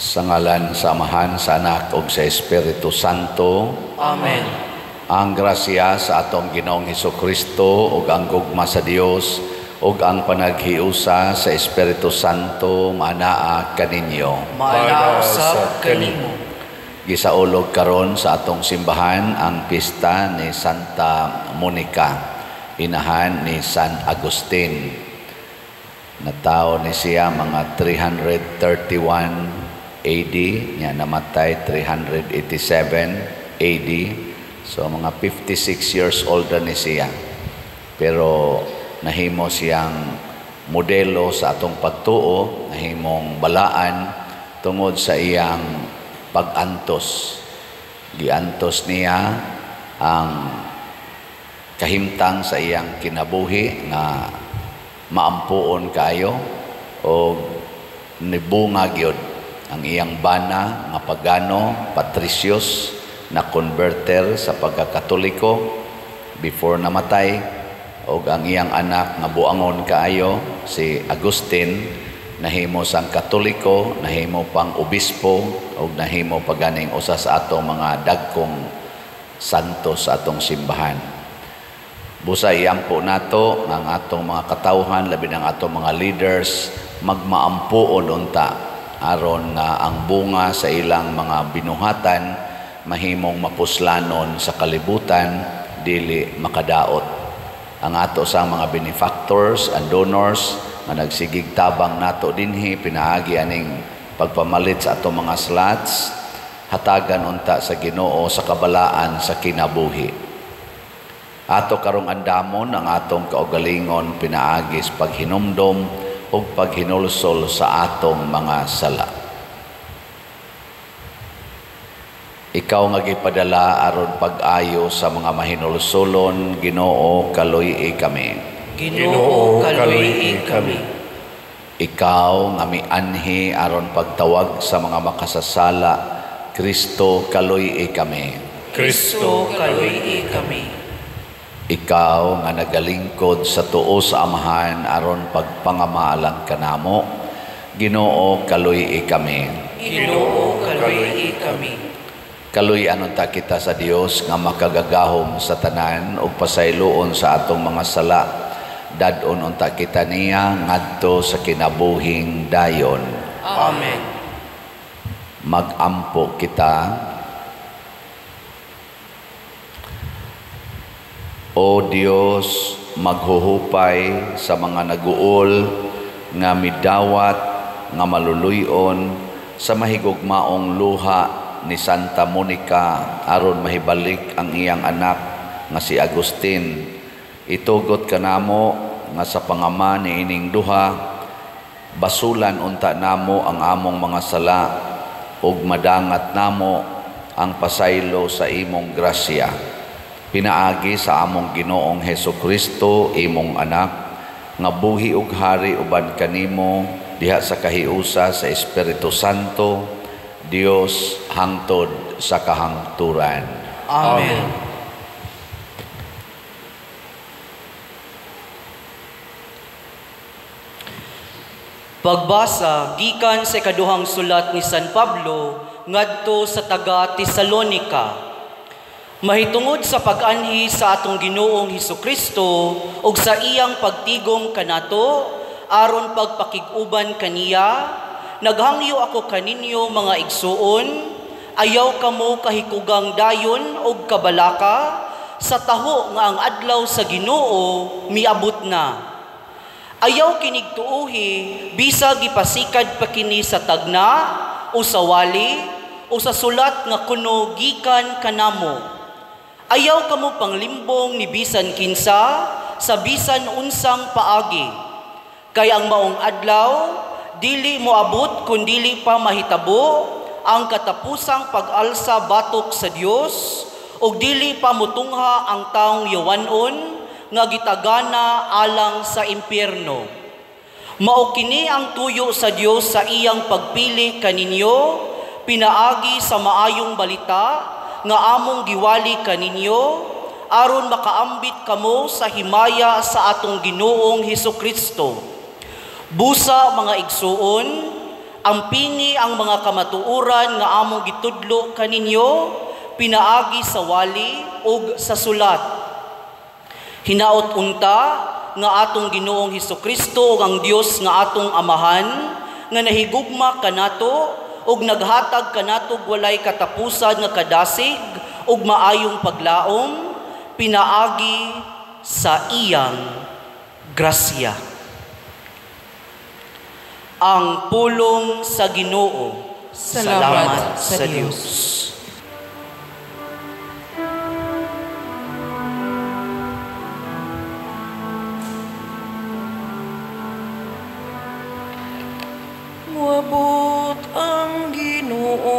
Sa ngalan sa Amahan, sa Anak ug sa Espiritu Santo. Amen. Ang grasya sa atong Ginoong Hesukristo ug ang gugma sa Dios ug ang panaghiusa sa Espiritu Santo maanaa kaninyo. Maanaa usab kanimo. Gisaulog karon sa atong simbahan ang pista ni Santa Monica, inahan ni San Agustin. Natawo ni siya mga 331 AD, niya namatay 387 AD. So mga 56 years old na ni siya. Pero nahimo siyang modelo sa atong pagtuo, nahimong balaan tungod sa iyang pag-antos. Giantos niya ang kahimtang sa iyang kinabuhi nga maampuon kayo o nibunga gyud ang iyang bana nga pagano, Patricius, na converter sa pagkakatoliko before namatay, og ang iyang anak nga buangon kaayo si Agustin, nahimo sang Katoliko, nahimo pang obispo og nahimo pa ganing usa sa atong mga dagkong santo sa atong simbahan. Busa iampo nato ang atong mga katawhan, labi ng atong mga leaders, magmaampuon unta aron nga ang bunga sa ilang mga binuhatan mahimong mapuslanon sa kalibutan, dili makadaot. Ang ato sa mga benefactors and donors nga nagsigig tabang nato dinhi pinaagi aning pagpamalit sa atong mga slots, hatagan unta sa Ginoo sa kabalaan sa kinabuhi. Ato karong andamon ang atong kaugalingon pinaagi sa paghinumdom ug paghinulsol sa atong mga sala. Ikaw nga gipadala aron pag-ayo sa mga mahinulsolon, Ginoo, kaluy-i kami. Ginoo, kaluy-i kami. Ikaw nga mianhi aron pagtawag sa mga makasasala, Kristo, kaluy-i kami. Kristo, kaluy-i kami. Ikaw nga nagalingkod sa tuo sa Amahan aron pagpangamaalang kanamo, Ginoo, kaluy-i kami. Ginoo, kaluy-i kami. Kaluy-an unta kita sa Dios nga makagagahom sa tanan ug pasayloon sa atong mga sala. Dad-on unta kita niya ngadto sa kinabuhing dayon. Amen. Magampo kita. O Dios, maghuhupay sa mga naguol nga midawat nga maluluyon sa mahigugmaong luha ni Santa Monica aron mahibalik ang iyang anak nga si Agustin. Itugot kanamo nga sa pangama ni ining duha, basulan unta namo ang among mga sala ug madangat namo ang pasaylo sa imong grasya. Pinaagi sa among Ginoong Hesukristo, imong anak, nga buhi ug hari uban kanimo diha sa kahiusa sa Espiritu Santo, Dios hangtod sa kahangturan. Amen. Pagbasa gikan sa ikaduhang sulat ni San Pablo ngadto sa taga Tesalonika. Mahitungod sa pag-anhi sa atong Ginoong Hesukristo ug sa iyang pagtigom kanato aron pagpakig-uban kaniya, naghangyo ako kaninyo mga igsuon, ayaw kamo kahikugang dayon og kabalaka sa taho nga ang adlaw sa Ginoo miabot na. Ayaw kinig tuuhi bisag gipasikad pa kini sa tagna o sa wali o sa sulat nga kuno gikan kanamo. Ayaw kamo panglimbong ni bisan kinsa sa bisan unsang paagi. Kay ang maong adlaw dili moabot kun dili pa mahitabo ang katapusang pag-alsa batok sa Dios ug dili pa motungha ang taong yawanon nga gitagana alang sa impyerno. Mao kini ang tuyo sa Dios sa iyang pagpili kaninyo pinaagi sa maayong balita nga among giwali kaninyo aron makaambit kamo sa himaya sa atong Ginoong Hesukristo. Busa mga igsuon, Ampini ang mga kamatuoran nga among gitudlo kaninyo pinaagi sa wali ug sa sulat. Hinaot unta nga atong Ginoong Hesukristo ug ang Dios nga atong Amahan nga nahigugma kanato ug naghatag kanato walay katapusan nga kadasig ug maayong paglaom pinaagi sa iyang grasya. Ang pulong sa Ginoo. Salamat sa Dios. Muabot ang Ginoo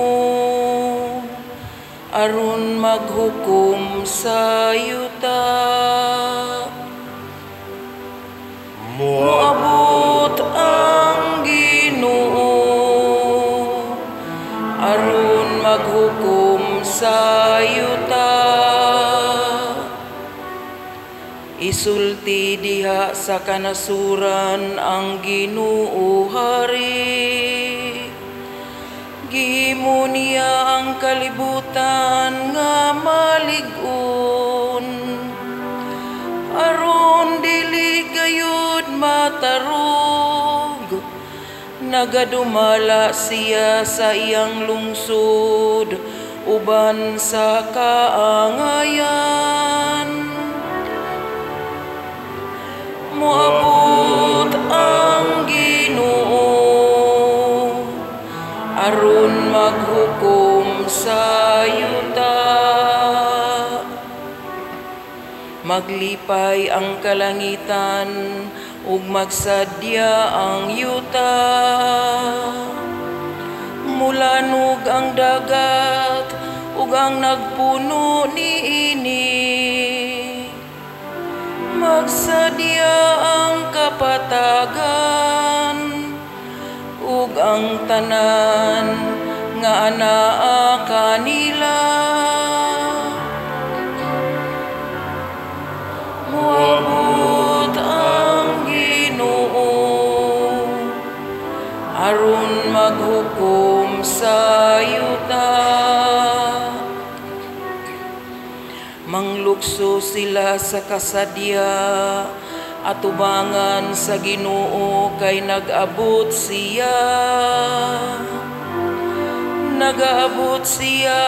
aron maghukom sa yuta. Muabot ang Ginoo aron maghukom sa yuta. Isulti diha sa kanasuran ang Ginoo hari. Gihimo niya ang kalibutan nga malig-on, aron dili gayud matarog. Nagadumala siya sa iyang lungsod uban sa kaangayan. Moabot ang Ginoo aron maghukom sa yuta. Maglipay ang kalangitan ug magsadya ang yuta. Mulanog ang dagat ug ang nagpuno niini. Magsadya ang kapatagan ug ang tanan nga anaa kanila. Moabot ang Ginoo aron maghukom sa yuta. Manglukso sila sa kasadya atubangan sa Ginoo kay nag-abot siya. Nag-abot siya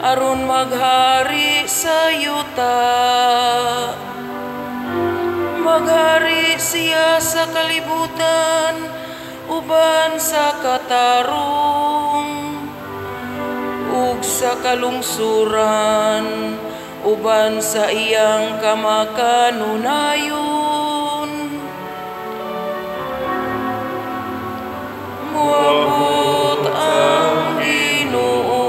aron maghari sa yuta. Maghari siya sa kalibutan uban sa katarong ug sa kalungsuran uban sa iyang kamakanunayon. Moabot ang Ginoo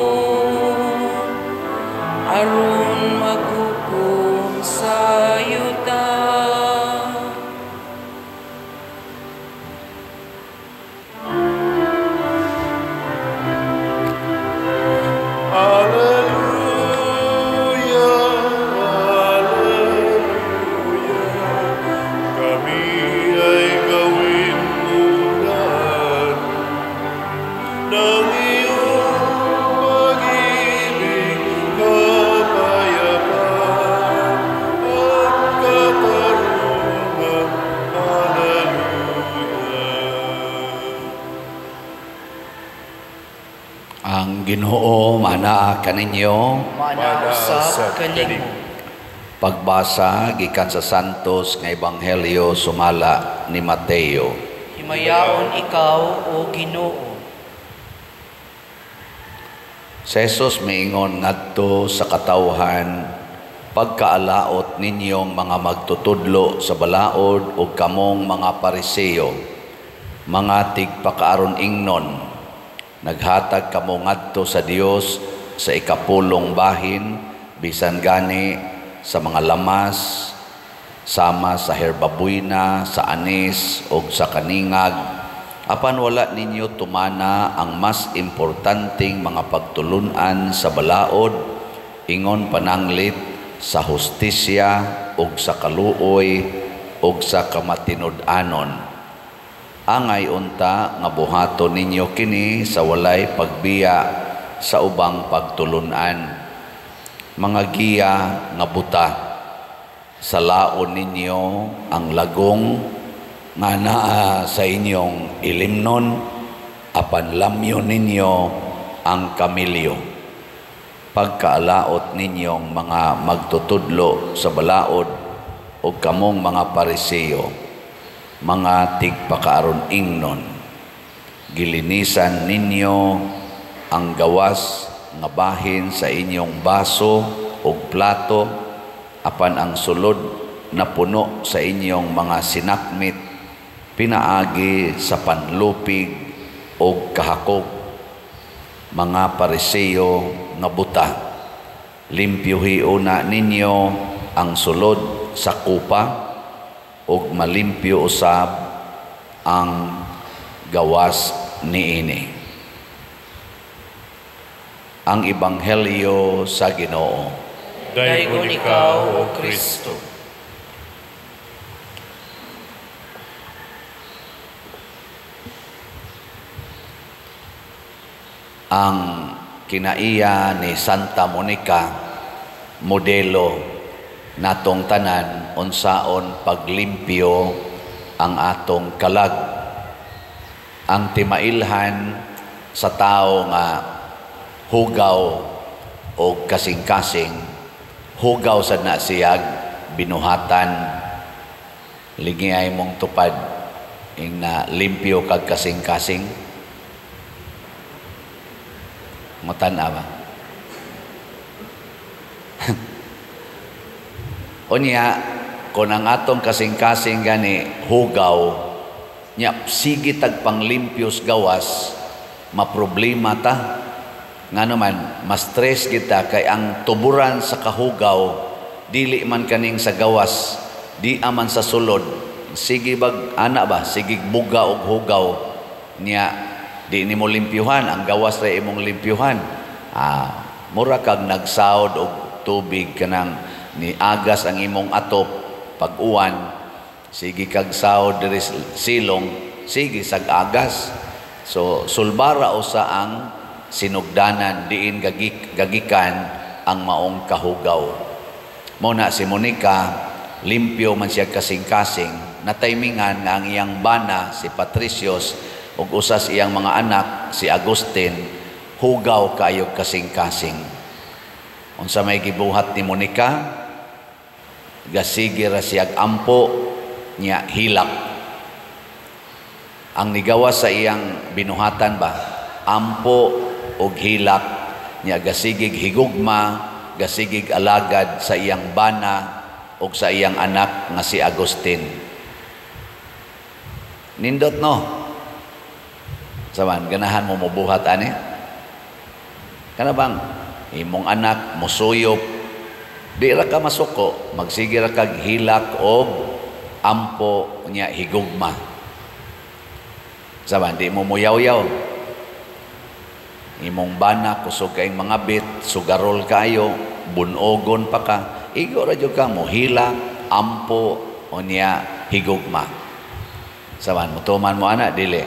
aron maghukom sa yuta. Alleluia, alleluia, kami ay gawin ulan ng iyong pag-ibig, kapayapaan at katarungan. Alleluia. Ang Ginoo manaa kaninyo. Manaa usab kanimo. Pagbasa gikan sa Santos nga Ebanghelyo sumala ni Mateo. Himayaon ikaw, o Ginoo. Si Jesus miingon ngadto sa katawhan, pagkaalaot ninyong mga magtutudlo sa balaod ug kamong mga Pariseo, mga tigpakaaron ingnon, naghatag kamo ngadto sa Dios sa ikapulong bahin, bisan gani sa mga lamas, sama sa herbabuina, sa anis ug sa kaningag, apan wala ninyo tumana ang mas importanteng mga pagtulun-an sa balaod, ingon pananglit sa hustisya ug sa kaluoy ug sa kamatinud-anon. Angay unta nga buhaton ninyo kini sa walay pagbiya sa ubang pagtulun-an. Mga giya nga buta, salaon ninyo ang lagong nga naa sa inyong ilimnon, apan lamyo ninyo ang kamilyo. Pagkaalaot ninyong mga magtutudlo sa balaod o kamong mga Pariseo, mga tigpakaaron ingnon, gilinisan ninyo ang gawas nga bahin sa inyong baso o plato, apan ang sulod na puno sa inyong mga sinakmit pinaagi sa panlupig o kahakog. Mga Pariseo nga buta, limpyuhi una ninyo ang sulod sa kupa ug malimpyo usab ang gawas niini. Ang Ebanghelyo sa Ginoo. Daygon ikaw, O Kristo. Ang kinaiya ni Santa Monica, modelo natong tanan unsaon paglimpyo ang atong kalag. Ang timailhan sa tao nga hugaw o kasing-kasing, hugaw sad na siyag binuhatan, lingi ay mong tupad ing na limpyo kag kasing-kasing. Matan-a ba? Unya, kung ang atong kasing-kasing gani hugaw, nya sige tag panglimpyos gawas, maproblema ta. Ngano man, ma-stress kita kay ang tuburan sa kahugaw dili man kaning sa gawas, di aman sa sulod. Sige bag ana ba, sige buga og hugaw, nya di nimo limpyuhan, ang gawas ra imong limpyuhan. Mura kag nagsaod og tubig kanang niagas ang imong atop pag-uwan, sige kag saod diri silong, sige sag agas. So sulbara usa ang sinugdanan diin gagikan ang maong kahugaw. Mo na si Monica, limpyo man siya kasing-kasing, nataymingan nga ang iyang bana si Patricios ug usas iyang mga anak si Agustin, hugaw kaayo kasing-kasing. Unsa may gibuhat ni Monica? Gasige ra siyag ampo nya hilak. Ang nigawa sa iyang binuhatan ba, ampo og hilak, nya gasigig higugma, gasigig alagad sa iyang bana og sa iyang anak nga si Agustin. Nindot no? Saman, ganahan mo mobuhat ani? Kana bang imong anak mosuyop, di ra ka masuko, magsige ra kag hilak og ampo nya higugma. Saman, di mo muyaw-yaw. Imong bana kusog kaayong mga bit, sugarol kayo, bunogon pa ka, igo ra jud ka mohilak, ampo unya higugma. Saman, mutuman mo ana dili.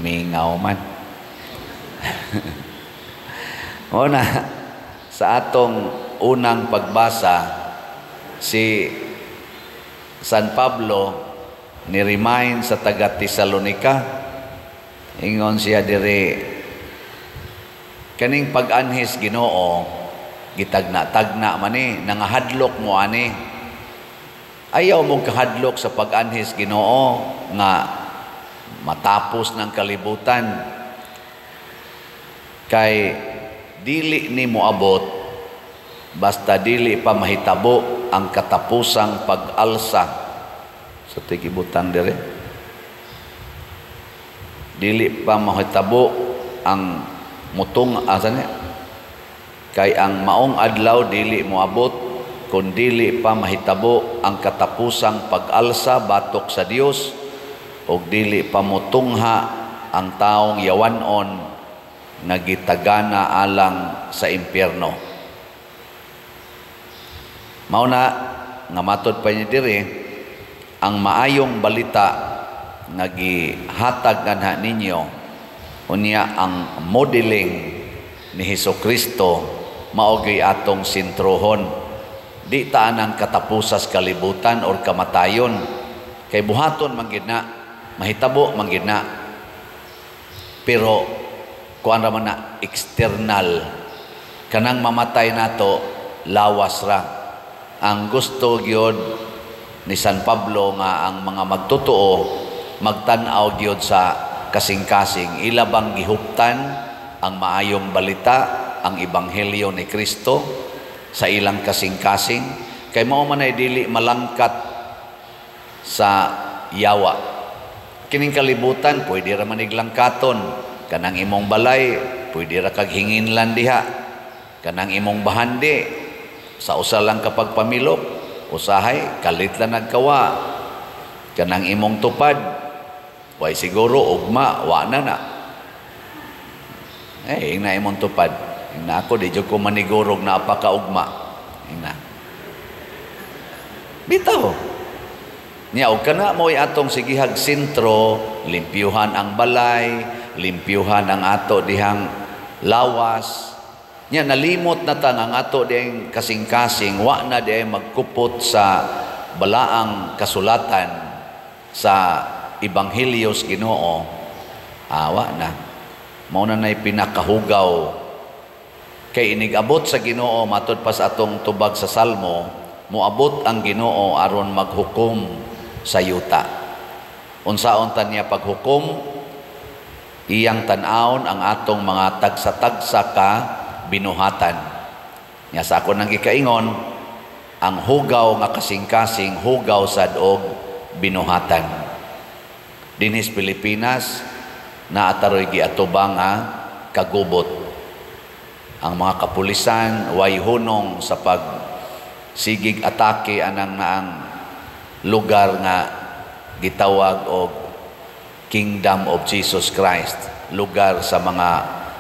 Mingaw man. Una, sa atong unang pagbasa, si San Pablo ni-remind sa taga Tesalonica. Ingon siya diri, kaning pag-anhis Ginoo, gitagna-tagna man ni, nangahadlok mo ani. Ayaw mong kahadlok sa pag-anhis Ginoo nga matapos ng kalibutan. Kay dili ni moabot basta dili pa mahitabo ang katapusang pag-alsa. Sa tigibutang dire, dili pa mahitabo ang mutong asa niya. Kay ang maong adlaw dili moabot kun dili pa mahitabo ang katapusang pag-alsa batok sa Dios, og dili pa motungha ang taong yawanon nga gitagana alang sa impyerno. Mao na nga matod pa niya diri, Ang maayong balita nga gihatag nganha ninyo, unya ang modeling ni Hesus Kristo, mao gyud atong sentrohon. Di ta anang katapusas kalibutan or kamatayon, kay buhaton man gid na, mahitabo man gid na, pero kuan ra man na, external. Kanang mamatay nato, lawas ra. Ang gusto gyud ni San Pablo nga ang mga magtotoo magtan-aw gyud sa kasing-kasing, ila bang gihuptan ang maayong balita, ang ebanghelyo ni Kristo sa ilang kasing-kasing, kay mao man ay dili malangkat sa yawa. Kining kalibutan pwede ra man iglangkaton. Kanang imong balay pwede ra kag hinginlan diha. Kanang imong bahandi sa usa lang kapag pamilok, usahay kalit lang nagkawa. Kanang imong tupad, way siguro ugma wa na na. Eh, ingna imong tupad. Ingna ako, di jud ko manigurog na apakaugma. Ingna. Bitaw. Nya og kana mo'y atong sigihag sentro, limpyuhan ang balay, limpyuhan ang ato dihang lawas. Nya nalimot na ta nga ang ato dihang kasing-kasing wa na dihay magkupot sa balaang kasulatan sa ebanghelyo sa Ginoo. Awa na. Mao na nay pinakahugaw. Kay inigabot sa Ginoo, matud pa sa atong tubag sa Salmo, moabot ang Ginoo aron maghukom sa yuta. Unsaon ta niya paghukom? Iyang tan-awon ang atong mga tagsa-tagsa ka binuhatan. Nya sa ako nang gikaingon, ang hugaw nga kasing-kasing, hugaw sad og binuhatan. Dinhis Pilipinas, naataroy giatubang nga kagubot. Ang mga kapulisan way hunong sa pagsigig atake anang naang lugar nga gitawag og Kingdom of Jesus Christ, lugar sa mga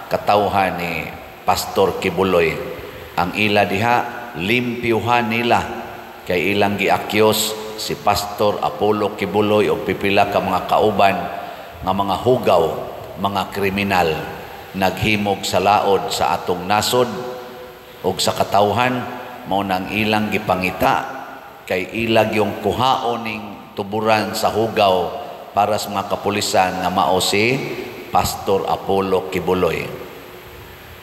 katawhan ni Pastor Quiboloy. Ang ila diha, limpyuhan nila kay ilang giakyos si Pastor Apollo Quiboloy og pipila ka mga kauban nga mga hugaw, mga kriminal, naghimog sa laod sa atong nasod og sa katawhan. Mao nang ilang gipangita kay ilag yung kuhaon ning tuburan sa hugaw para sa mga kapulisan nga mao si Pastor Apollo Quiboloy.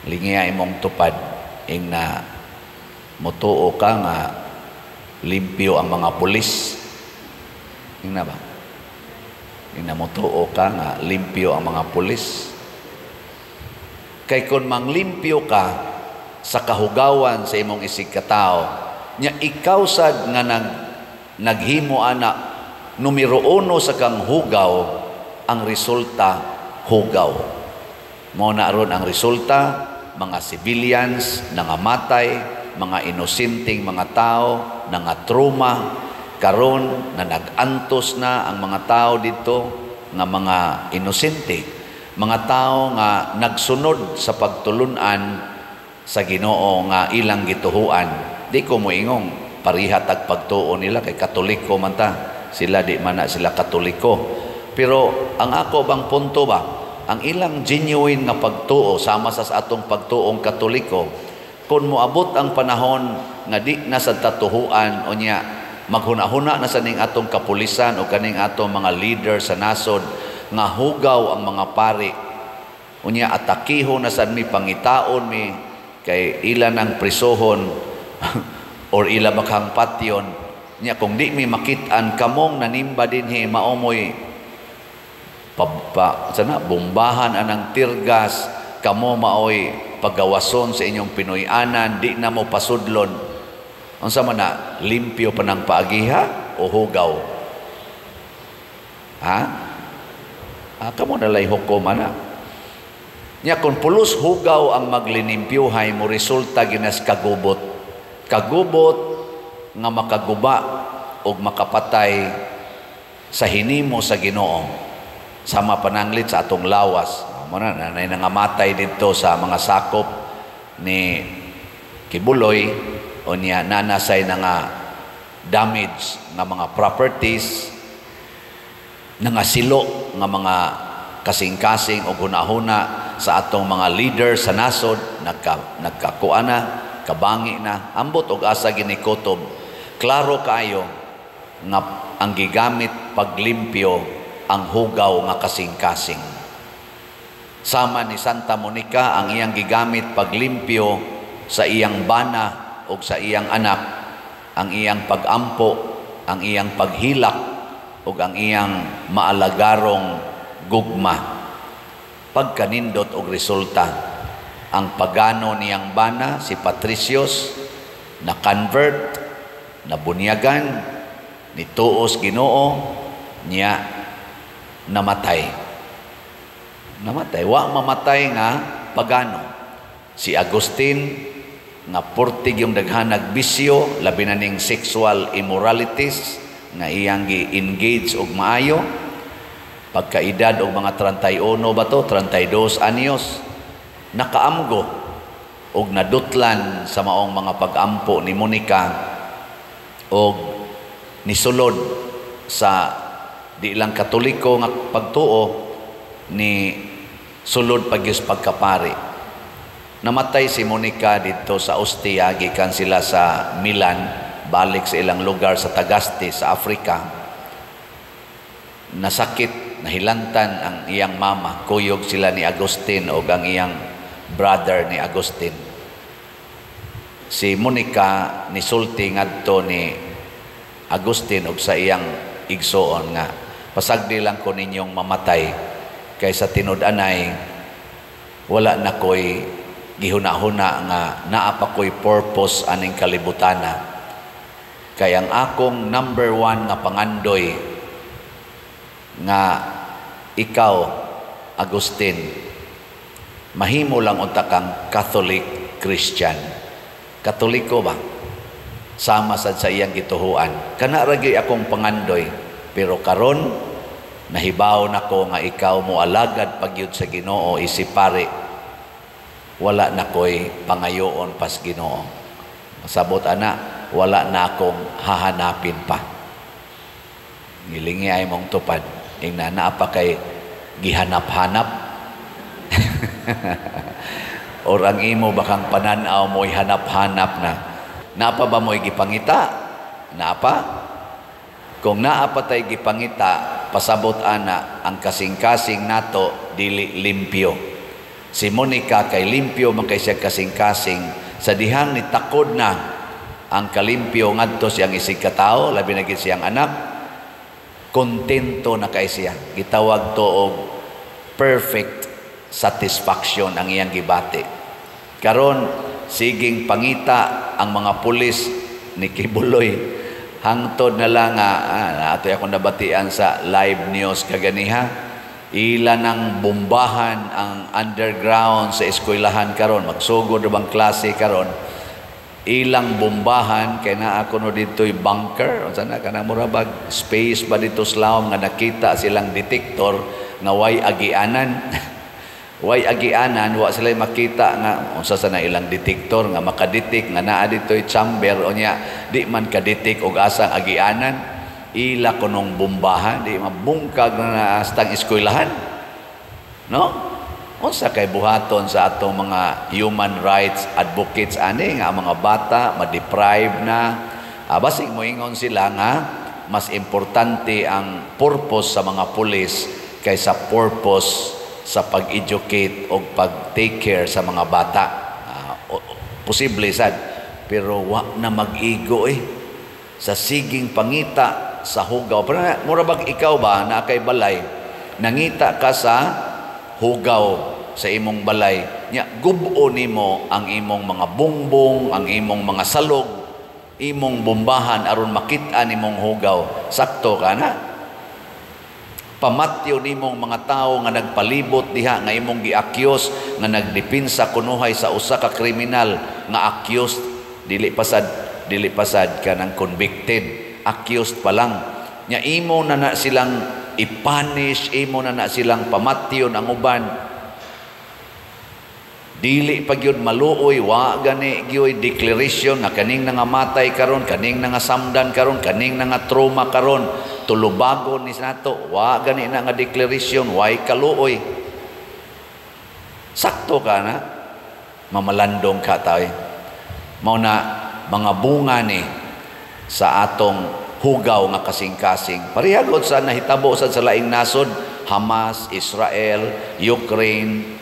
Lingiya imong tupad, ing na mutuo ka nga limpyo ang mga pulis. Ing na ba? Ing na mutuo ka nga limpyo ang mga pulis. Kay kung manglimpyo ka sa kahugawan sa imong isig katao, nya ikaw sad nga naghimo ana numero uno sa kang hugaw, ang resulta hugaw. Mao na aron ang resulta, mga civilians nangamatay, mga inosenteng mga tao nangatruma karon na nag-antos na ang mga tao dito nga mga inosente, mga tao nga nagsunod sa pagtulunan sa Ginoo nga ilang gituhuan. Di ko moingong pariha tag pagtuo nila kay Katoliko man ta. Sila di man na sila Katoliko. Pero ang ako bang punto ba, ang ilang genuine nga pagtuo sama sa atong pagtuong Katoliko, kung moabot ang panahon nga di na sa tatuhuan o niya maghuna-huna na sa ning atong kapulisan o kaning atong mga leader sa nasod nga hugaw ang mga pari, unya atakiho na sad mi, pangitaon mi kay ila ng prisohon or ila bakhang patyon niya, kung di mi makit-an kamong nanimba dinhi, maomoy sana bombahan anang tirgas kamo, maoy pagawason sa inyong Pinoy-anan, di na mo pasudlon. Unsa man na, limpyo pa ng paagiha o hugaw? Ha? Ah, kamo na lay hukom ana. Nya kung pulos hugaw ang maglinimpyuhay mo, resulta ginas kagubot. Kagubot nga makaguba og makapatay sa hinimo sa Ginoo. Sama pananglit sa atong lawas. Mo na nanay nangamatay didto sa mga sakop ni Quiboloy, o niya nanasay na nga damage nga mga properties. Nangasilo nga mga kasing-kasing o hunahuna sa atong mga leader sa nasod, nagkakuan na, kabangi na, ambot og asa ginikutob. Klaro kaayo nga ang gigamit paglimpyo ang hugaw nga kasing-kasing. Sama ni Santa Monica, ang iyang gigamit paglimpyo sa iyang bana o sa iyang anak, ang iyang pagampo, ang iyang paghilak, o ang iyang maalagarong gugma. Pagkanindot og resulta, ang pagano niyang bana, si Patricius, na-convert, nabunyagan, nituos Ginoo, niya namatay. Namatay. Wa mamatay nga pagano. Si Agustin, nga purtig yung daghanag bisyo, labi na ning sexual immoralities, nga iyang gi-engage og maayo, pagkaedad og mga 31 ba to, 32 anyos, nakaamgo og nadutlan sa maong mga pag-ampo ni Monica og nisulod sa di lang Katoliko nga pagtuo, ni sulod pagyus pagkapari. Namatay si Monica didto sa Ostia, gikan sila sa Milan, balik sa ilang lugar sa Tagaste sa Africa. Nasakit, nahilantan ang iyang mama, kuyog sila ni Agustin o ang iyang brother ni Agustin. Si Monica nisulti ngadto ni Agustin og sa iyang igsoon nga, pasagdi lang ko ninyong mamatay kaysa tinud-anay wala na ko'y gihuna-huna nga naa pa ko'y purpose aning kalibutana. Kay ang akong number one nga pangandoy nga ikaw, Agustin, mahimo lang unta kang Catholic Christian. Katoliko ba? Sama sad sa iyang gituhuan. Kana ra gyud akong pangandoy, pero karon nahibaw nako nga ikaw mo alagad pagyud sa Ginoo isip pare. Wala na ko'y pangayoon pas Ginoo. Masabot ana, wala na akong hahanapin pa. Ngilingi ay mong tupad. Ingna naa pa kay gihanap-hanap. Or ang imo bakang pananaw mo'y hanap-hanap na. Naa pa ba mo'y gipangita? Naa pa? Kung naa pa tay gipangita, pasabot ana, ang kasing-kasing nato dili limpyo. Si Monica kay limpyo man kay siya kasing-kasing, sa dihang nitakod na ang kalimpyo ngadto siyang isig katao, labi na gid siyang anak, kontento na kay siya. Gitawag to og perfect satisfaction ang iyang gibati. Karon siging pangita ang mga pulis ni Quiboloy, hangtod na lang nga atoy akong nabatian sa live news kaganiha, ila nang bombahan ang underground sa eskwelahan karon, magsugod na bang klase karon, ilang bombahan kay naa kuno didto'y bunker, unsa na kanang mura bag space ba dito sa lawom nga nakita silang detector nga way agianan. Way agianan, wa sila makita nga unsa sa na ilang detector nga makadetect nga naa dito'y chamber, unya di man kadetect og asang agianan. Ila kunong bombahan, di mabungkag na naastang eskwelahan, no? Unsa kay buhaton sa atong mga human rights advocates ani nga ang mga bata ma-deprive na? Basig moingon sila nga mas importante ang purpose sa mga pulis kaysa purpose sa pag-educate o pag-take care sa mga bata. Posible sad, pero wa na mag-igo sa siging pangita sa hugaw. Pero mura bag ikaw ba na kay balay, nangita ka sa hugaw sa imong balay, nya gubo nimo ang imong mga bungbong, ang imong mga salog, imong bombahan aron makit-an nimong hugaw. Sakto ka na. Pamatyo nimong mga tawo nga nagpalibot diha nga imong gi-accuse nga nagdepensa kunuhay sa usa ka kriminal nga accused, dili pasad ka ng convicted, accused pa lang. Nya imo na na silang i-punish, imo na na silang pamatyon ang uban. Dili pa gyud maluoy, wa gani gyud declaration nga kaning nangamatay karon, kaning nangasamdan karon, kaning nangatrauma karon. Tulubagon ni nato, wa gani na nga declaration, way kaluoy. Sakto ka na, mamalandong ka tayo. Mao na mga bunga ni sa atong hugaw nga kasing-kasing. Parehagod sa nahitabo sad sa laing nasod, Hamas, Israel, Ukraine,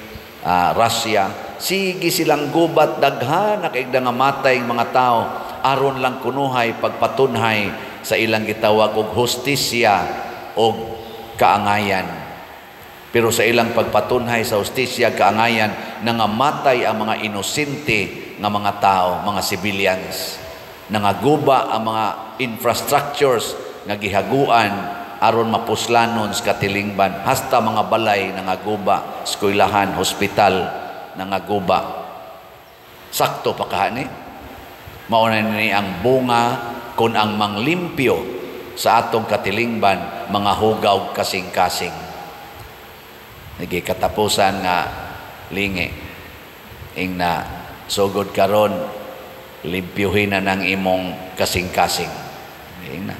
Russia. Sige silang gubat, daghan na kaigda nga matay mga tao aron lang kunuhay pagpatunhay sa ilang gitawag og hustisya og kaangayan. Pero sa ilang pagpatunhay sa hustisya kaangayan, nangamatay ang mga inosente nga mga tao, mga civilians. Nangaguba ang mga infrastructures nga gihaguan aron mapuslanon sa katilingban, hasta mga balay nangaguba, eskwelahan, hospital nangaguba. Sakto pa kahani. Mao na ni ang bunga kung ang manglimpyo sa atong katilingban mga hugaw kasing-kasing. Nagi katapusan nga lingi ing na sugod karon, limpyuhin na ng imong kasing-kasing. Ing na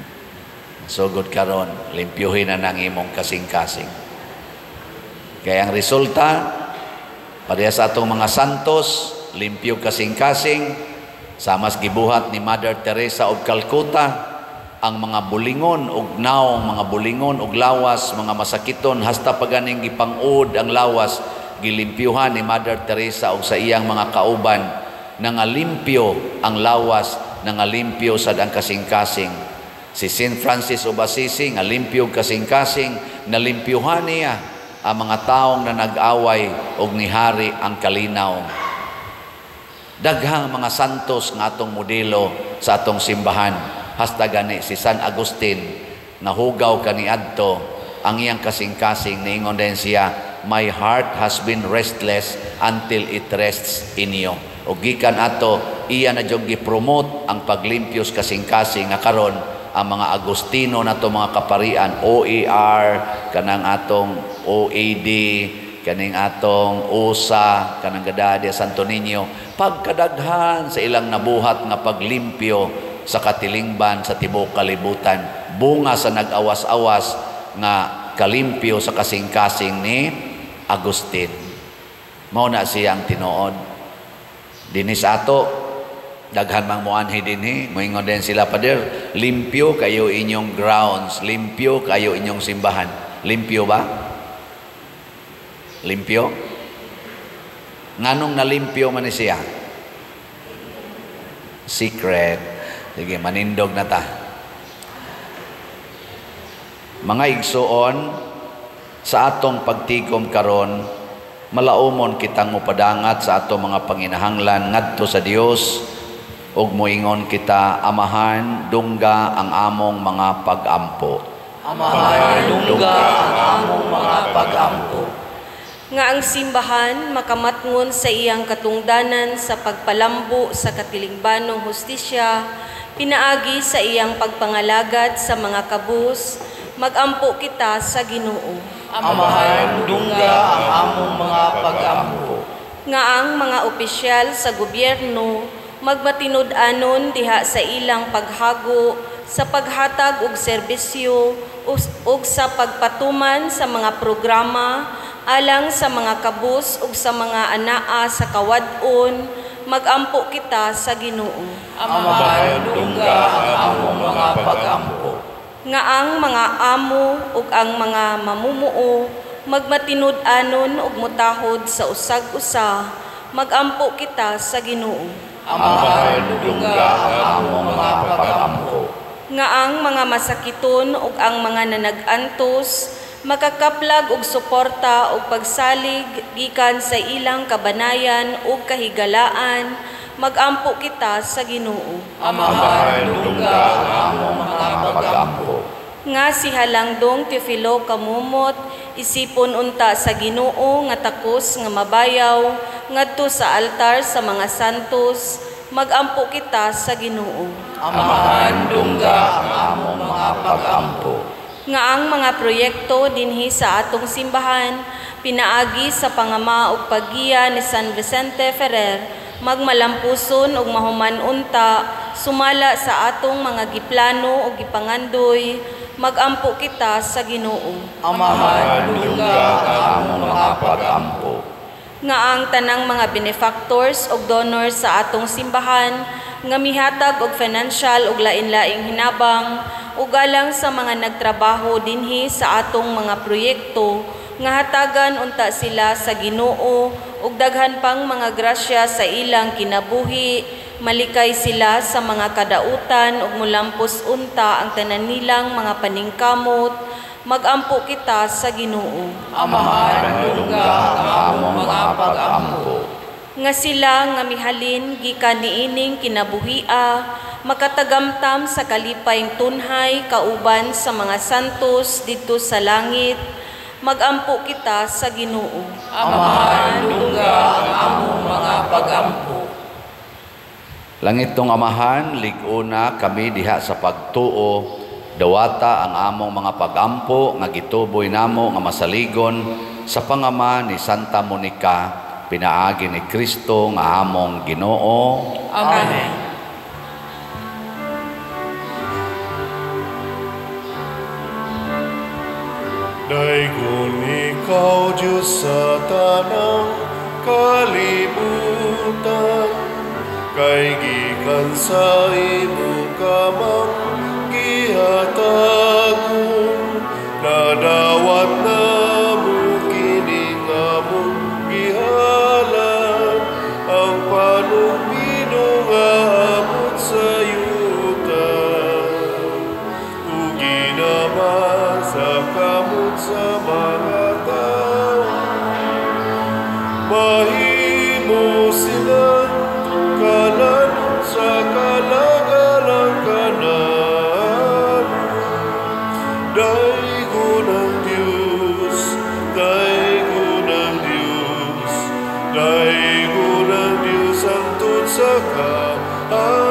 sugod karon, limpyuhin na ng imong kasing-kasing. Kaya ang resulta, pareha sa atong mga santos, limpyo kasing-kasing, samas gibuhat ni Mother Teresa of Calcutta, ang mga bulingon og naong, mga bulingon og lawas, mga masakiton, hasta paganing gipangud ang lawas, gilimpyuhan ni Mother Teresa og sa iyang mga kauban, nangalimpyo ang lawas, nangalimpyo sad ang kasing-kasing. Si Saint Francis of Assisi, nga limpyo kasing-kasing, nalimpyuhan niya ang mga taong na nag-away og nihari ang kalinaw. Daghang mga santos nga atong modelo sa atong simbahan. Hasta gani si San Agustin, nahugaw kaniadto ang iyang kasing-kasing, niingon din siya, "My heart has been restless until it rests in you." O gikan ato, iya na jud gi-promote ang paglimpyos kasing-kasing nga karon ang mga Agustino nato mga kaparian, OAR, kanang atong OAD, kaning atong USA, kanang Gadadia Santo Niño, pagkadaghan sa ilang nabuhat nga paglimpyo sa katilingban sa tibuok kalibutan, bunga sa nag-awas-awas nga kalimpyo sa kasing-kasing ni Agustin. Mao na siya ang tinuod. Dinhi sa ato, daghan mang muanhi dinhi, moingon din sila, "Pader, limpyo kayo inyong grounds, limpyo kayo inyong simbahan." Limpyo ba? Limpyo? Nganong nalimpyo man ni siya? Secret. Sige, manindog na ta. Mga igsuon, sa atong pagtikom karon, malaumon kitang mopadangat sa atong mga panginahanglan ngadto sa Dios ug moingon kita, "Amahan, dungga ang among mga pag-ampo." Amahan, dungga ang among mga pag-ampo. Nga ang simbahan makamatngon sa iyang katungdanan sa pagpalambo sa katilingbanong hustisya, pinaagi sa iyang pagpangalagad sa mga kabus, magampo kita sa Ginoo. Amahan, dungga ang among mga pag-ampo. Nga ang mga opisyal sa gobyerno magmatinud-anon diha sa ilang paghago sa paghatag og serbisyo ug sa pagpatuman sa mga programa alang sa mga kabus ug sa mga anaa sa kawad-on, magampo kita sa Ginoo. Amahan, dungga ang among mga pag-ampo. Nga ang mga amo ug ang mga mamumuo magmatinud-anon ug mutahod sa usag-usa, magampo kita sa Ginoo. Amahan, dungga ang among mga pag-ampo. Nga ang mga masakiton ug ang mga nanag-antos makakaplag og suporta ug pagsalig gikan sa ilang kabanayan ug kahigalaan, magampo kita sa Ginoo. Amahan, dungga ang among mga pag-ampo. Nga si Halangdong Teofilo Camomot isipon unta sa Ginoo nga takos nga mabayaw ngadto sa altar sa mga santos, magampo kita sa Ginoo. Amahan, dungga ang among mga pag-ampo. Nga ang mga proyekto dinhi sa atong simbahan pinaagi sa pangama ug paggiya ni San Vicente Ferrer magmalampuson ug mahuman unta sumala sa atong mga giplano ug gipangandoy, Magampo kita sa Ginoo. Amahan, dungga ang among mga pagampo. Nga ang tanang mga benefactors ug donors sa atong simbahan nga mihatag og financial ug lain-laing hinabang ug alang sa mga nagtrabaho dinhi sa atong mga proyekto nga hatagan unta sila sa Ginoo ug daghan pang mga grasya sa ilang kinabuhi, malikay sila sa mga kadautan ug mulampos unta ang tanan nilang mga paningkamot. Magampo kita sa Ginoo. Amahan, dungga ang among mga pagampo. Nga sila nga mihalin gikan niining kinabuhia makatagamtam sa kalipayng tunhay kauban sa mga santos didto sa langit. Magampo kita sa Ginoo. Amahan, dungga ang among mga pagampo. Langit tong Amahan, lig-una kami diha sa pagtuo, dawata ang among mga pagampo nga gituboy namo nga masaligon sa pangama ni Santa Monica, pinaagi ni Kristo nga among Ginoo. Amen. Daygon ikaw, Diyos, sa tanang kalibutan, kay gikan sa imo kamang gihatagon, nadawat namo kining among gihalan, ang panugmino nga abot sa yuta, ug ginama sa kamot sa mga tao. Mahimo sila kalan sa kalagalang kanan. Daygon ang Diyos, daygon ang Diyos, daygon ang Diyos hangtod sa kaanturan.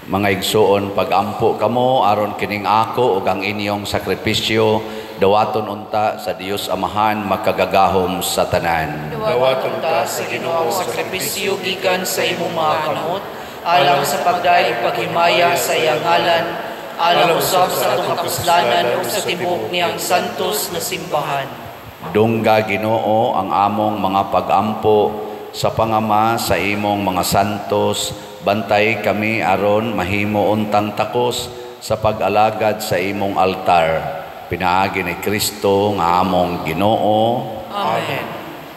Mga igsuon, pagampo kamo aron kining ako ug ang inyong sakripisyo dawaton unta sa Dios Amahan makagagahom sa tanan. Dawaton ta sa Ginoo ang sakripisyo gikan sa imong mga kamot, alang sa pagdayeg paghimaya sa iyang ngalan, alang usab sa atong kapuslanan ug sa tibuok niyang santos na simbahan. Dungga Ginoo ang among mga pagampo sa pangama sa imong mga santos, bantay kami aron mahimo untang takos sa pag-alagad sa imong altar. Pinaagi ni Kristo nga among Ginoo. Amen.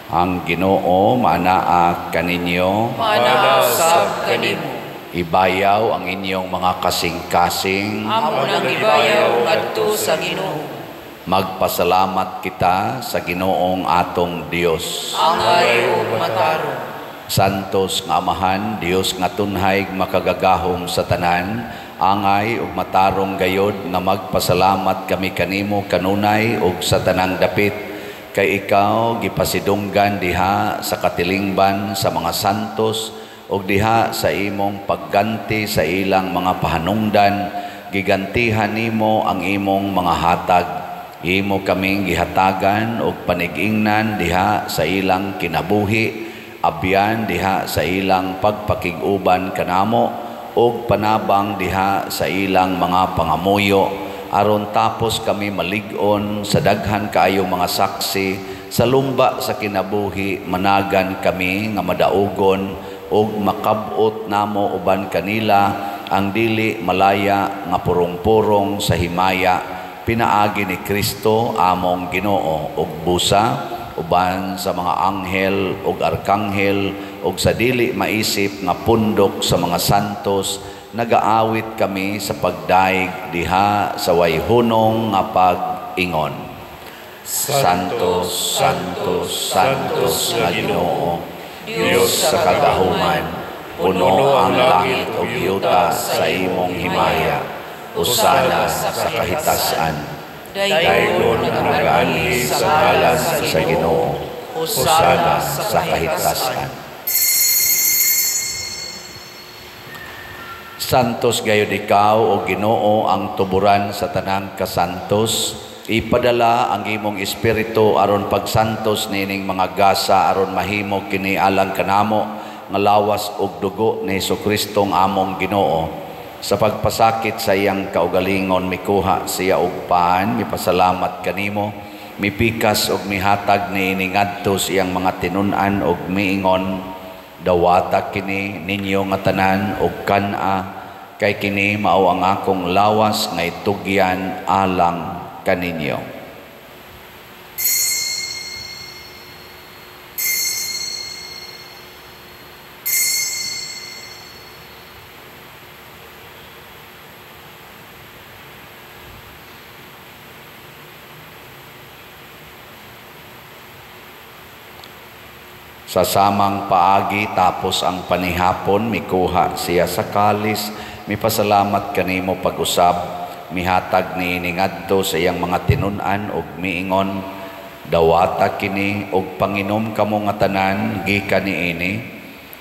Ang Ginoo maanaa kaninyo, Maanaa sab kanimo. Ibayaw ang inyong mga kasing-kasing. Amo nang ibayaw ngadto sa Ginoo. Magpasalamat kita sa Ginoong atong Dios. Angay ug matarong. Santos nga Amahan, Dios nga tunhay makagagahom sa tanan, angay ug matarong gayod nga magpasalamat kami kanimo kanunay ug sa tanang dapit, kay ikaw gipasidunggan diha sa katilingban sa mga santos ug diha sa imong pagganti sa ilang mga pahanungdan, gigantihan nimo ang imong mga hatag. Imo kaming gihatagan og panig-ingnan diha sa ilang kinabuhi, abyan diha sa ilang pagpakig-uban kanamo ug panabang diha sa ilang mga pangamuyo, aron tapos kami malig-on sa daghan kaayo mga saksi sa lumba sa kinabuhi, managan kami nga madaugon ug makab-ot namo uban kanila ang dili malaya nga purong-purong sa himaya, pinaagi ni Kristo among Ginoo. Ug busa uban sa mga anghel ug arkanghel ug sa dili maisip nga pundok sa mga santos, nagaawit kami sa pagdaig diha sa way hunong nga pag-ingon. Santos, Santos, Santos nga Ginoo, Dios sa kagahuman, puno ang langit ug yuta sa imong himaya. Usana sa kahitasan. Daygon ang nagaanhi sa ngalan sa Ginoo. Hosana sa kahitasan. Santos gayud ikaw o Ginoo ang tuburan sa tanang kasantos. Ipadala ang imong espiritu aron pagsantos nining mga gasa aron mahimo kini alang kanamo nga lawas ug dugo ni Hesukristo ang among Ginoo. Sa pagpasakit sa iyang kaugalingon, mikuha siya og paan, mipasalamat kanimo, mipikas og mihatag niini ngadto sa iyang mga tinun-an og miingon, dawata kini ninyo nga tanan og kan-a, kay kini mao ang akong lawas nga itugyan alang kaninyo. Sa samang paagi tapos ang panihapon, mikuha siya sa kalis, mipasalamat kanimo pag-usab, mihatag niini ngadto sa iyang mga tinun-an ug miingon, dawata kini ug panginom kamo nga tanan gikan niini,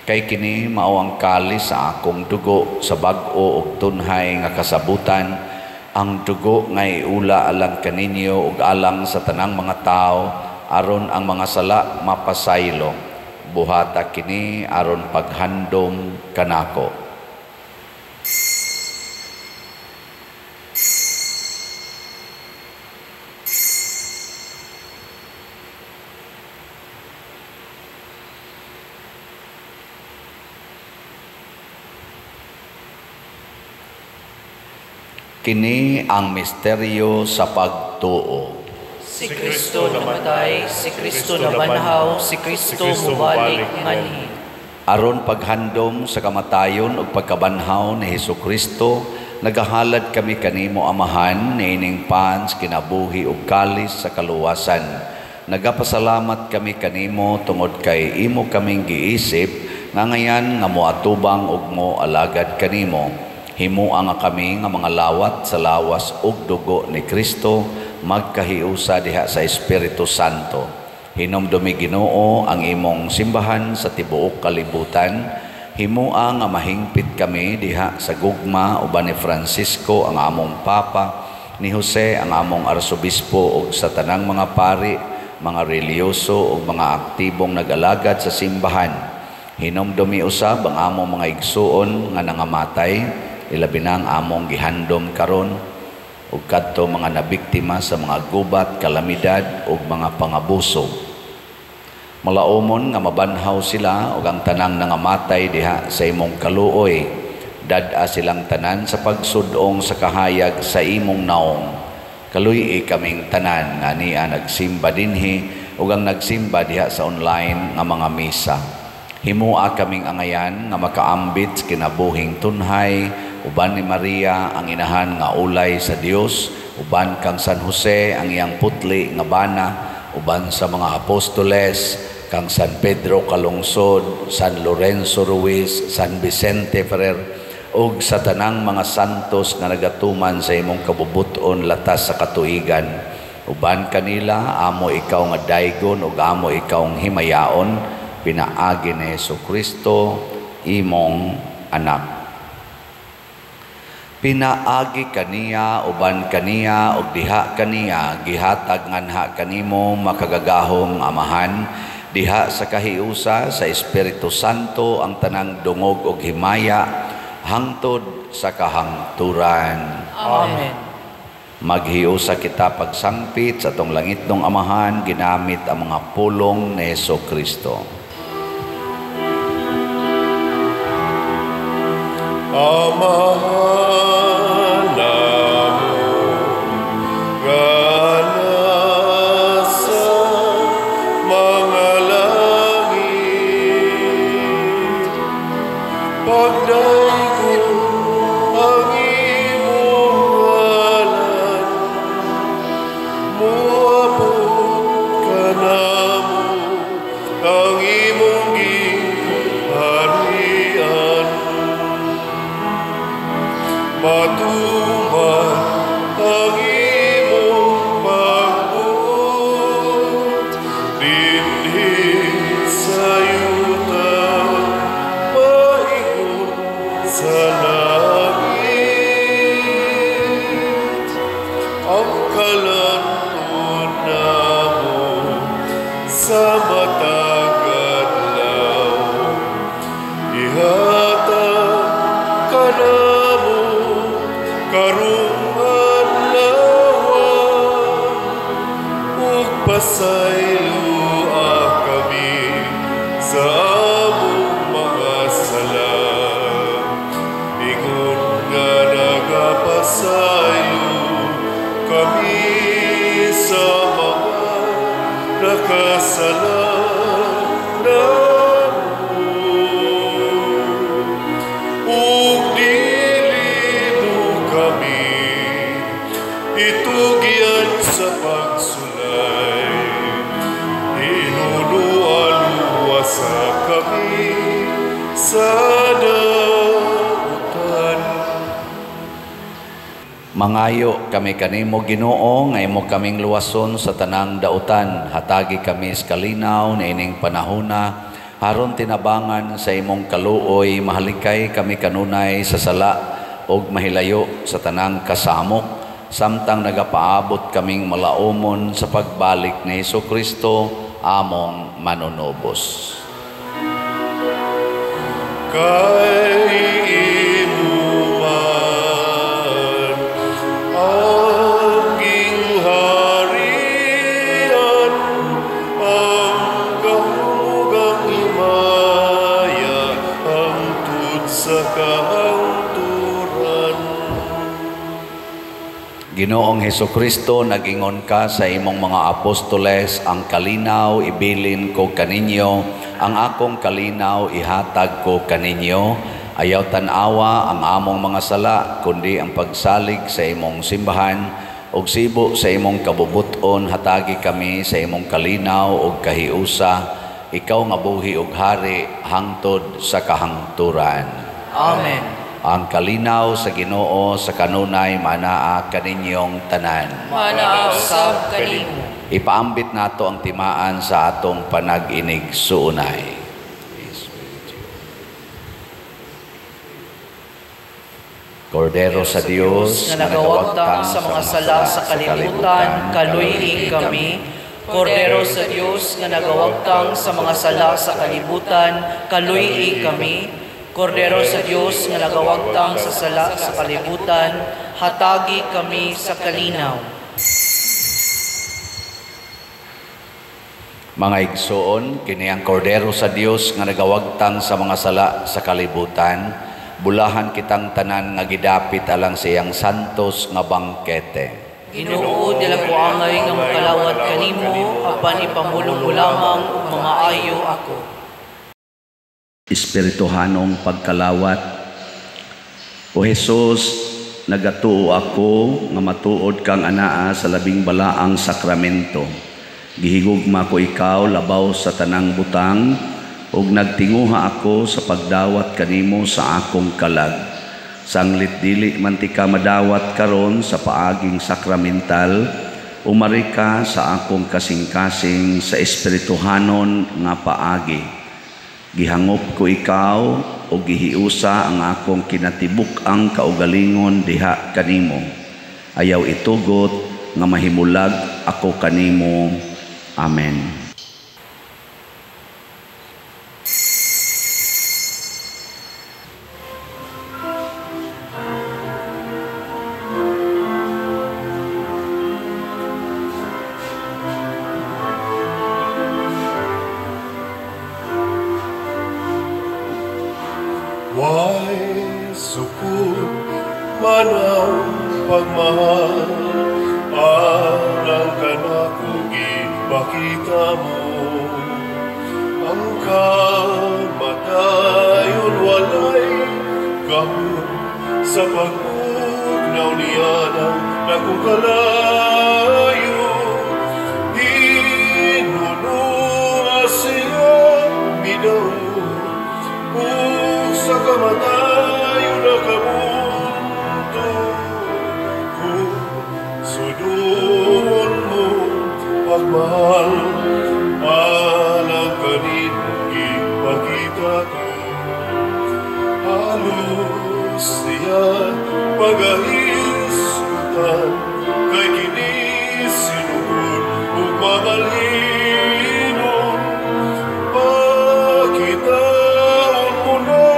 kay kini mao ang kalis sa akong dugo sa bag-o ug tunhay nga kasabutan, ang dugo nga iula alang kaninyo ug alang sa tanang mga tawo, aron ang mga sala mapasaylo. Buhata kini aron paghandom kanako. Kini ang misteryo sa pagtuo. Si Kristo namatay, si Kristo nabanhaw, si Kristo mubalik nganhi. Aron paghandom sa kamatayon ug pagkabanhaw ni Hesukristo, nagahalad kami kanimo Amahan niining pans kinabuhi ug kalis sa kaluwasan. Nagapasalamat kami kanimo tungod kay imo kaming giisip nga ngayan nga moatubang ug moalagad kanimo. Himua nga kami nga mga lawat sa lawas ug dugo ni Kristo, magkahiusa diha sa Espiritu Santo. Hinumdumi Ginoo ang imong simbahan sa tibuok kalibutan. Himua nga mahingpit kami diha sa gugma uban ni Francisco ang among Papa, ni Jose ang among Arsobispo ug sa tanang mga pari, mga reliyoso ug mga aktibong nag-alagad sa simbahan. Hinumdumi usab ang among mga igsuon nga nangamatay, ilabi na ang among gihandom karon ug kadto mga nabiktima sa mga gubat, kalamidad ug mga pangabuso. Malaumon nga mabanhaw sila ug ang tanang nangamatay diha sa imong kaluoy. Dad-a silang tanan sa pagsudong sa kahayag sa imong naong. Kaluy-i kaming tanan nga niya nagsimba dinhi ug ang nagsimba diha sa online nga mga misa. Himua kaming angayan nga makaambit sa kinabuhing tunhay uban ni Maria ang inahan nga ulay sa Dios, uban kang San Jose ang iyang putli nga bana, uban sa mga apostoles kang San Pedro Calungsod, San Lorenzo Ruiz, San Vicente Ferrer, ug sa tanang mga santos nga nagatuman sa imong kabubuton latas sa katuigan. Uban kanila amo ikaw nga daygon ug amo ikaw ang himayaon, pinaagi ni Hesukristo imong anak. Pinaagi kaniya, uban kaniya, ug diha kaniya, gihatag nganha kanimo makagagahom Amahan, diha sa kahiusa sa Espiritu Santo ang tanang dungog ug himaya hangtod sa kahangturan. Amen. Maghiusa kita pagsangpit sa atong langitnong Amahan ginamit ang mga pulong ni Hesukristo. Amahan namo nga nasa mga langit, pagdaygon ang imong ngalan, moabot kanamo ang imong giharian. Matuman ang imong pagbuot dinhi sa yuta, maingon sa langit. Ang kalanton namo sa matag adlaw, Ihatag kanamo karong adlaw ug pasayloa kami sa among mga sala, ingon nga nagapasaylo kami sa mga nakasala namo. Ug dili mo kami itugyan sa pagsulay, hinunualuwasa kami sa dautan. Mangayo kami kanimo, Ginoo, nga imo kaming luwason sa tanang dautan. Hatagi kami sa kalinaw niining panahona, aron tinabangan sa imong kaluoy, mahalikay kami kanunay sa sala ug mahilayo sa tanang kasamok, samtang nagapaabot kaming malaumon sa pagbalik ni Hesus Kristo among manunubos. Kay imo man ang gingharian, ang gahom ug ang himaya, hangtod sa kahangturan. Ginoong Hesukristo, nagingon ka sa imong mga apostoles, ang kalinaw ibilin ko kaninyo, ang akong kalinaw ihatag ko kaninyo. Ayaw tan-awa ang among mga sala, kundi ang pagsalig sa imong simbahan, ug sibo sa imong kabubuton, hatagi kami sa imong kalinaw ug kahiusa, ikaw nga buhi ug hari hangtod sa kahangturan. Amen. Ang kalinaw sa Ginoo sa kanunay manaa kaninyong tanan. Manaa usab kanimo. Ipaambit nato ang timaan sa atong panag-inig suunay. Kordero sa Dios nga nagawagtang sa mga sala sa kalibutan, kaluy-i kami. Kordero sa Dios nga nagawagtang sa mga sala sa kalibutan, kaluy-i kami. Kordero sa Dios nga nagawagtang sa sala sa kalibutan, hatagi kami sa kalinaw. Mga igsoon, kini ang Kordero sa Dios nga nagawagtang sa mga sala sa kalibutan, bulahan kitang tanan nga gidapit alang sa iyang santos nga bangkete. Ginoo, dila ko angay nga makalawat kanimo, apan ipamulong mo lamang ug mamaayo ako. Espirituhanong pagkalawat. O Jesus, nagatuo ako nga matuod kang anaa sa labing balaang sakramento. Gihigugma ko ikaw labaw sa tanang butang, ug nagtinguha ako sa pagdawat kanimo sa akong kalag. Sanglit dili man ti ka madawat karon sa paaging sakramental, umari ka sa akong kasing-kasing sa espirituhanon nga paagi. Gihangop ko ikaw o gihiusa ang akong kinatibuk-ang kaugalingon diha kanimo. Ayaw itugot nga mahimulag ako kanimo. Amen. Why sukod man ang pagmahal, alang kanako gipakita mo. Ang kamatayon walay gahom sa pagbugnaw niya ng dakong kalayo. Hinunua siya midaw, ug sa kamatayon nakamunto. Kung sudon mo pagmahal, alang kanino gipakita ko. Halos siya pagahisgutan, kay kini sinugod ug mabalhinon. Pakitaon mo na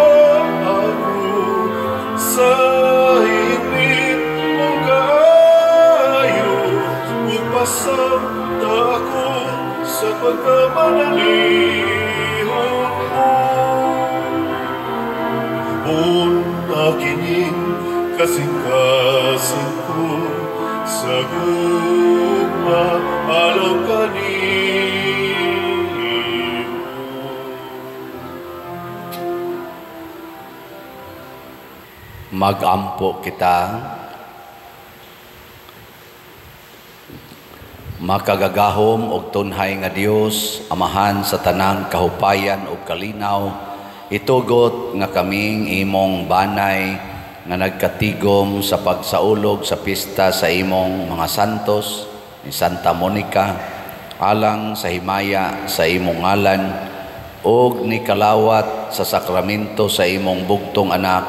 kining kasing-kasing ko sa gugma alang kanimo. Magampo kita. Makagagahom og tunhay nga Dios, Amahan sa tanang kahupayan ug kalinaw, itugot nga kaming imong banay nga nagkatigom sa pagsaulog sa pista sa imong mga santos ni Santa Monica, alang sa himaya sa imong ngalan ug ni kalawat sa sakramento sa imong bugtong anak,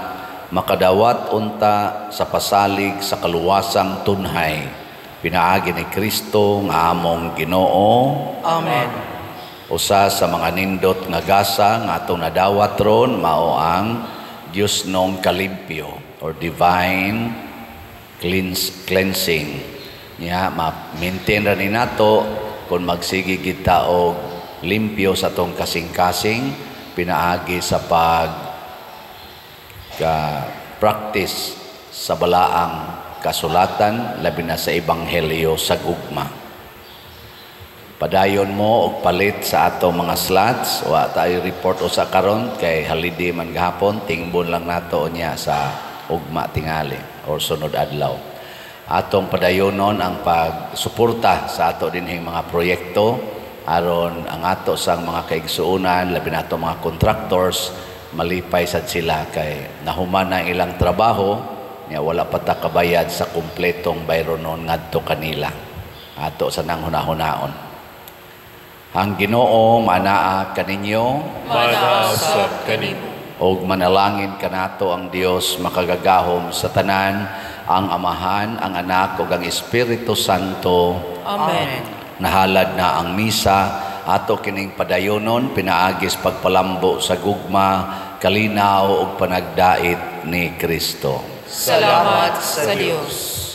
makadawat unta sa pasalig sa kaluwasang tunhay. Pinaagi ni Kristo nga among Ginoo. Amen. Usa sa mga nindot nga gasa nga atong nadawat ron mao ang Dios nong kalimpyo or divine cleansing. Nya ma-maintain ra ni nato kung magsige kita og limpyo sa atong kasing-kasing pinaagi sa pag practice sa balaang kasulatan, labi na sa ebanghelyo sa gugma. Padayon mo og palit sa ato mga slots. Wa tayo report usa karon kay holiday man gahapon, tingbon lang nato niya sa ugma tingali or sunod adlaw. Atong padayonon ang pagsuporta sa ato dinhing mga proyekto aron ang ato sang mga kaigsuonan, labi na ato mga contractors, malipay sad sila kay nahuman na ilang trabaho niya, wala pa ta kabayad sa kumpletong bayronon ngadto kanila. Ato sa nang hunahunaon. Ang Ginoo manaa kaninyo, manaa sab kanimo. Og manalangin kanato ang Dios makagagahom sa tanan, ang Amahan, ang Anak ug ang Espiritu Santo. Amen. Nahalad na ang misa, ato kining padayonon pinaagis pagpalambo sa gugma, kalinaw ug panagdait ni Kristo. Salamat sa Dios.